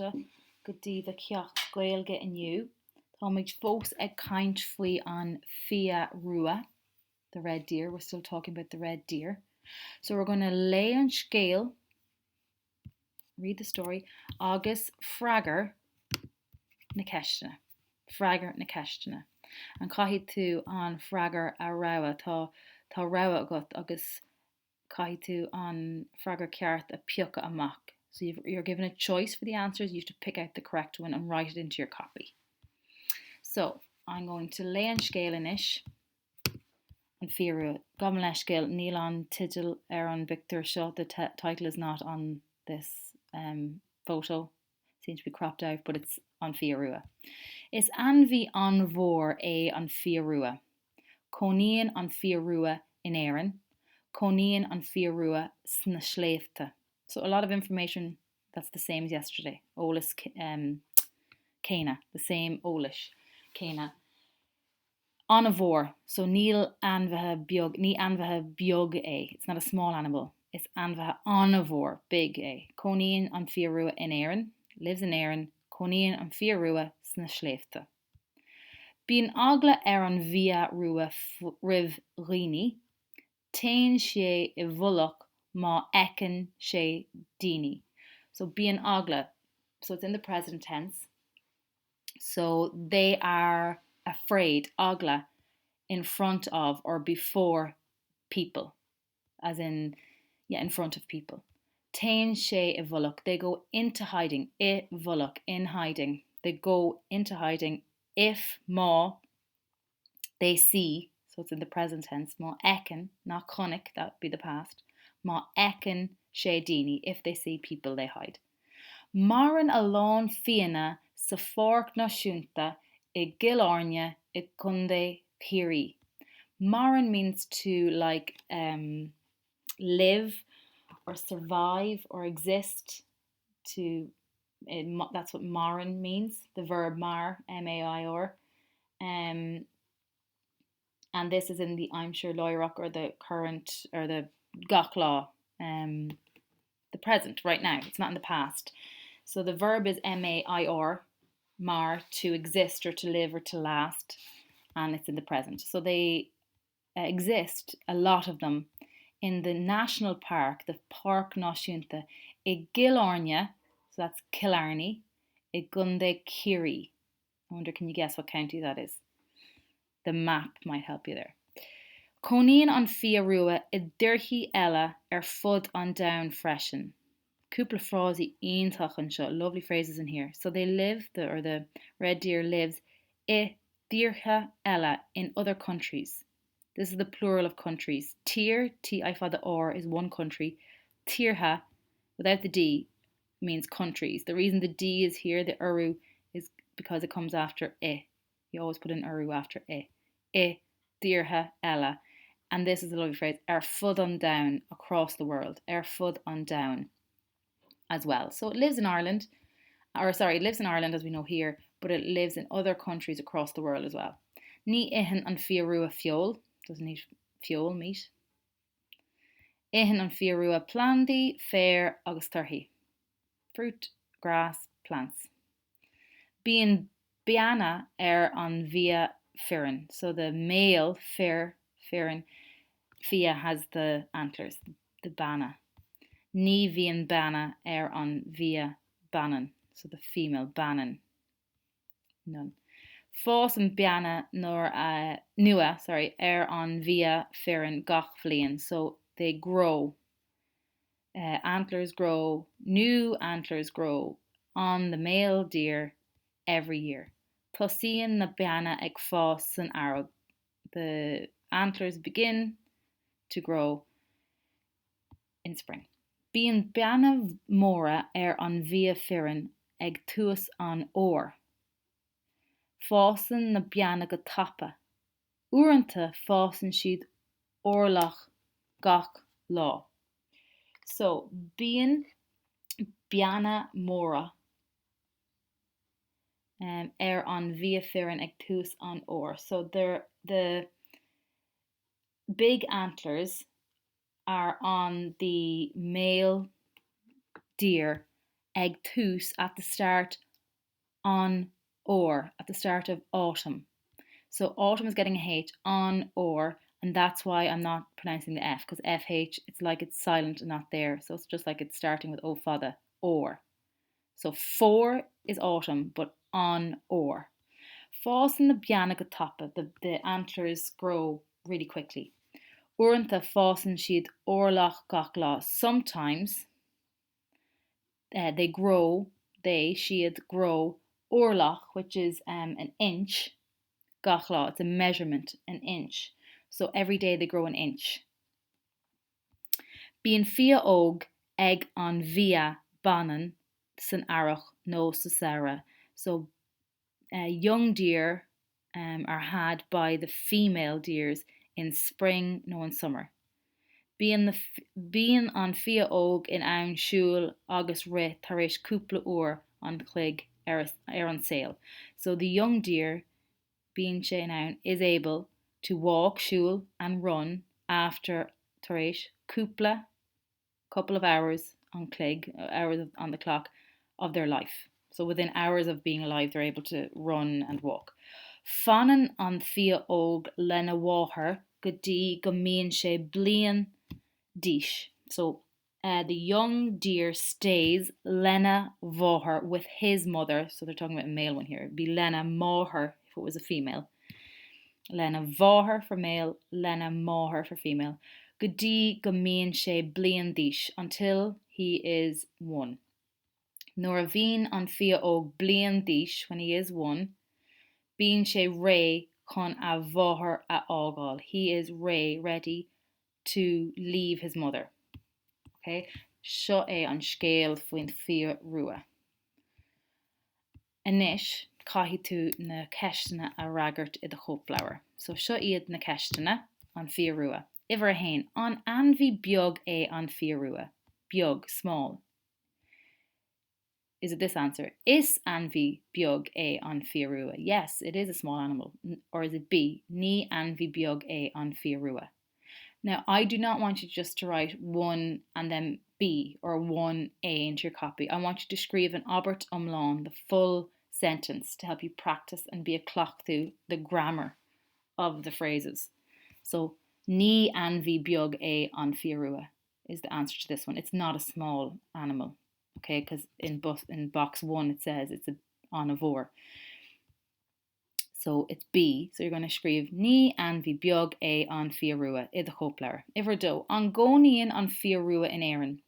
Go dtí do cheacht Gaeilge inniu. Táimid fós ag caint faoi an fia rua, the red deer, we're still talking about the red deer. So we're going to léigh an scéal, read the story, agus freagair na ceisteanna. Freagair na ceisteanna. And caithfidh tú an freagar a rogha, tá tá rogha agat agus caithfidh tú an freagra ceart a piocadh amach. So you're given a choice for the answers, you have to pick out the correct one and write it into your copy. So, I'm going to léigh an scéal anois, an fia rua. Gabh mo leithscéal, níl an teideal ar an bpictiúr seo, the title is not on this um, photo, seems to be cropped out, but it's an fia rua. Is ainmhí an-mhór é an fia rua. Cónaíonn an fia rua in Éirinn. Cónaíonn an fia rua sna sléibhte. So a lot of information that's the same as yesterday. Eolas um, céanna, the same eolais céanna. An-mhór, so níl ainmhithe beag, ní ainmhithe beag é, it's not a small animal, is ainmhithe an-mhór, big é. Cónaíonn an fia rua in Éirinn, lives in Éirinn, cónaíonn an fia rua sna sléibhte. Bíonn eagla ar an bhfia rua roimh dhaoine, téann sé i bhfolach má fheiceann sé daoine. So bíonn eagla, so it's in the present tense, so they are afraid, eagla, in front of or before people. as in, yeah, in front of people. Téann sé i bhfolach, they go into hiding, i bhfolach, in hiding, they go into hiding if, má, they see, so it's in the present tense, má fheiceann, not chonaic, that would be the past, má fheiceann sé daoine, if they see people they hide. Maireann a lán fianna sa Pháirc Náisiúnta i gCill Airne i gContae Chiarraí. Maireann means to like um live or survive or exist to that's what maireann means, the verb mair, M-A-I-R. Um and this is in the aimsir láithreach or the current or the gach lá um the present right now it's not in the past so the verb is M-A-I-R mair to exist or to live or to last and it's in the present so they uh, exist a lot of them in the national park the Páirc Náisiúnta i gCill Airne so that's Killarney i gContae Chiarraí I wonder can you guess what county that is? The map might help you there. Cónaíonn an fia rua i dtíortha eile ar fud an domhain freisin. Cúpla frásaí iontach anseo, lovely phrases in here. So they live, the, or the red deer lives, i dtíortha eile, in other countries. This is the plural of countries. Tír, T-I fada R, is one country. Tíortha, without the D, means countries. The reason the D is here, the urú, is because it comes after i. You always put an urú after i. I dtíortha eile. And this is a lovely phrase, ar fud an domhain, across the world, ar fud an domhain as well. So it lives in Ireland, or sorry, it lives in Ireland as we know here, but it lives in other countries across the world as well. Ní itheann an fia rua feoil, doesn't eat feoil, meat. Itheann an fia rua plandaí, féar agus torthaí. Fruit, grass, plants. Bíonn beanna ar an bhfia fireann. So the male fir, fireann, fia has the antlers, the beanna. Ní bhíonn beanna ar an bhfia baineann. So the female baineann. None. Fásann beanna nuair a, nua, sorry, ar an bhfia fireann gach bhliain, so they grow, uh, antlers grow, new antlers grow on the male deer every year. Tosaíonn na beanna ag fás san earrach, the antlers begin to grow in spring. Bíonn beanna móra ar an bhfia fireann ag tús an fhómhair. Fásann na beanna go tapa. Uaireanta fásann siad orlach gach lá. So, bíonn beanna móra um, ar an bhfia fireann ag tús an fhómhair. So the, the big antlers are on the male deer. Ag tús, at the start, an fhómhair, at the start of autumn. So autumn is getting a H, an fhómhair, and that's why I'm not pronouncing the F, because FH, it's like it's silent and not there, so it's just like it's starting with O fada, fhómhair. So fómhar is autumn, but an fhómhair. Fásann na beanna go tapa, the, the antlers grow really quickly. Uaireanta fásann siad orlach gach lá, sometimes they grow, they, siad, grow orlach, which is um, an inch, gach lá, it's a measurement, an inch. So every day they grow an inch. Bíonn fia óg ag an bhfia baineann san earrach nó sa samhradh. So young deer are had by the female deers in spring nó in summer. Bíonn na bíonn an fia óg in ann siúl agus rith tar éis cúpla uair an chloig ar ar an saol. So the young deer, bíonn sé in ann, is able to walk, siúl, and run after, tar éis, cúpla couple of hours an chloig, hours on the clock, of their life. So within hours of being alive they're able to run and walk. Fanann an fia óg lena mháthair go dtí go mbíonn sé bliain d'aois. So uh, the young deer stays lena mháthair with his mother, so they're talking about a male one here, it'd be lena máthair if it was a female. lena mháthair for male, lena máthair for female, go dtí go mbíonn sé bliain d'aois, until he is one. Nuair a bhíonn an fia óg bliain d'aois, when he is one, bíonn sé réidh chun a mháthair a fhágáil, he is réidh, ready, to leave his mother. Ok, seo é an scéal faoin fia rua. Anois, caithfidh tú na ceisteanna a fhreagairt i do chóipleabhar. So, seo iad na ceisteanna, An Fia Rua. Uimhir a haon, An ainmhí beag é an fia rua? Beag, small. Is it this answer? Is ainmhí beag é an fia rua. Yes, it is a small animal. Or is it B? Ní ainmhí beag é an fia rua. Now, I do not want you just to write 1 and then B or 1 A into your copy. I want you to scríobh an abairt iomlán, the full sentence, to help you practice and bí ag cleachtadh the grammar of the phrases. So, ní ainmhí beag é an fia rua is the answer to this one. It's not a small animal, okay? Because in, bus, in box 1 it says it's a an-mhór. So it's B, so you're going to scríobh Ní ainmhí beag é an fia rua i do chóipleabhar. Uimhir a dó, An gcónaíonn an fia rua in Éirinn?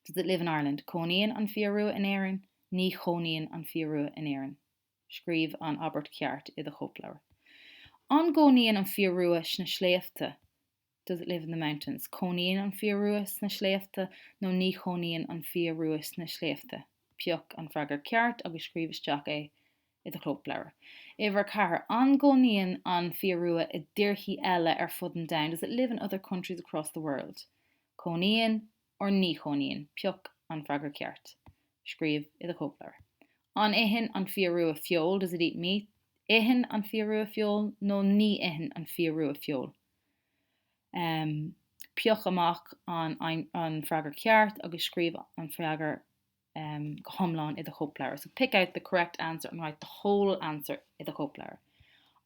Does it live in Ireland? Cónaíonn an fia rua in Éirinn? Ní chónaíonn an fia rua in Éirinn. Scríobh an abairt cheart i do chóipleabhar. An gcónaíonn an fia rua sna sléibhte? Does it live in the mountains? Cónaíonn an fia rua sna sléibhte nó ní chónaíonn an fia rua sna sléibhte? Pioc an freagra ceart agus scríobh isteach é i do chóipleabhar. Uimhir 4. An gcónaíonn an fia rua i dtíorthaí eile ar fud an domhain? Does it live in other countries across the world? Cónaíonn or ní chónaíonn? Pioc an freagra ceart. Scríobh i do chóipleabhar. An itheann an fia rua feoil? Does it eat meat? Itheann an fia rua feoil nó ní itheann an fia rua feoil? Pioc amach an an freagra ceart agus scríobh an freagra go hiomlán i do chóipleabhar. So pick out the correct answer and write the whole answer i do chóipleabhar.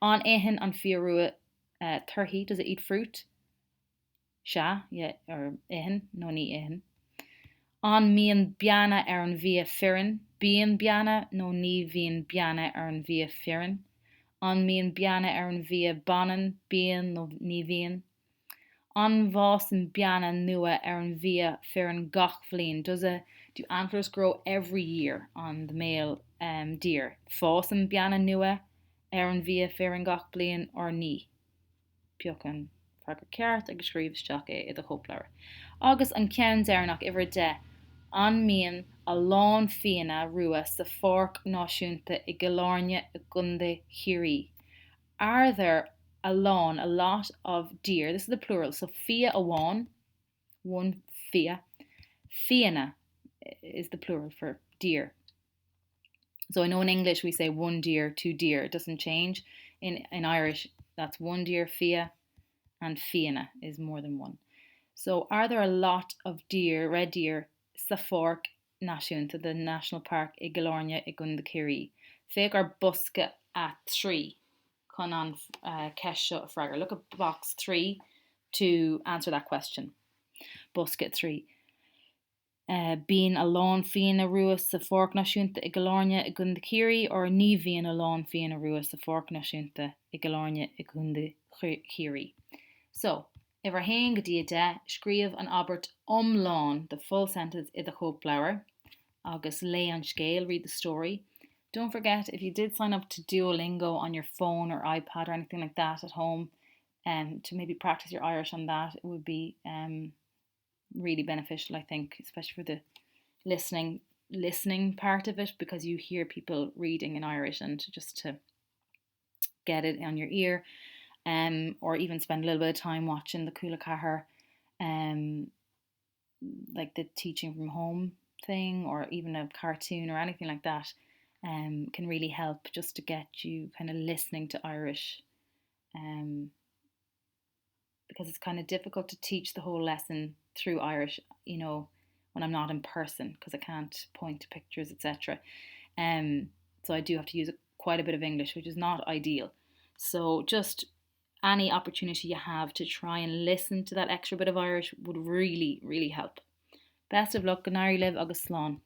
An itheann an fia rua torthaí? Does it eat fruit? Sea, yeah, or itheann nó ní itheann. An mbíonn beanna ar an bhfia fireann? Bíonn beanna nó ní bhíonn beanna ar an bhfia fireann? An mbíonn beanna ar an bhfia baineann? Bíonn nó ní bhíonn? An bhfásann beanna nua ar an bhfia fireann gach bhliain? Does a, do antlers grow every year on the male deer? Fásann beanna nua ar an bhfia fireann gach bliain or ní? Pioc an freagra ceart agus scríobh isteach é i do chóipleabhar. Agus an ceann deireanach, uimhir a 10, An mbíonn a lán fianna rua sa Pháirc Náisiúnta i gCill Airne i gContae Chiarraí? Are there a lán, a lot of deer, this is the plural, so fia amháin, one fia, fianna is the plural for deer. So I know in English we say one deer, two deer, it doesn't change. In, in Irish, that's one deer, fia, and fianna is more than one. So are there a lot of deer, red deer, sa pháirc? Náisiúnta, the National Park, i gCill Airne i gContae Chiarraí? Féach ar bosca 3 chun an cheist seo a freagairt. Look at box 3 to answer that question. Bosca 3. Bíonn a lán fianna rua sa Pháirc Náisiúnta i gCill Airne i gContae Chiarraí or ní bhíonn a lán fianna rua sa Pháirc Náisiúnta i gCill Airne i gContae Chiarraí. So, uimhir 1 go dtí 10, scríobh an abairt iomlán, the full sentence, i do chóipleabhar agus léigh an scéal, read the story. Don't forget, if you did sign up to Duolingo on your phone or iPad or anything like that at home, um, to maybe practice your Irish on that, it would be um, really beneficial, I think, especially for the listening listening part of it because you hear people reading in Irish and just to get it on your ear um, or even spend a little bit of time watching the Cúla Ceathair um, like the teaching from home thing or even a cartoon or anything like that um, can really help just to get you kind of listening to Irish um, because it's kind of difficult to teach the whole lesson through Irish, you know, when I'm not in person because I can't point to pictures, etc. Um, so I do have to use quite a bit of English, which is not ideal. So just any opportunity you have to try and listen to that extra bit of Irish would really, really help. Best of luck, go n-éirí libh agus slán.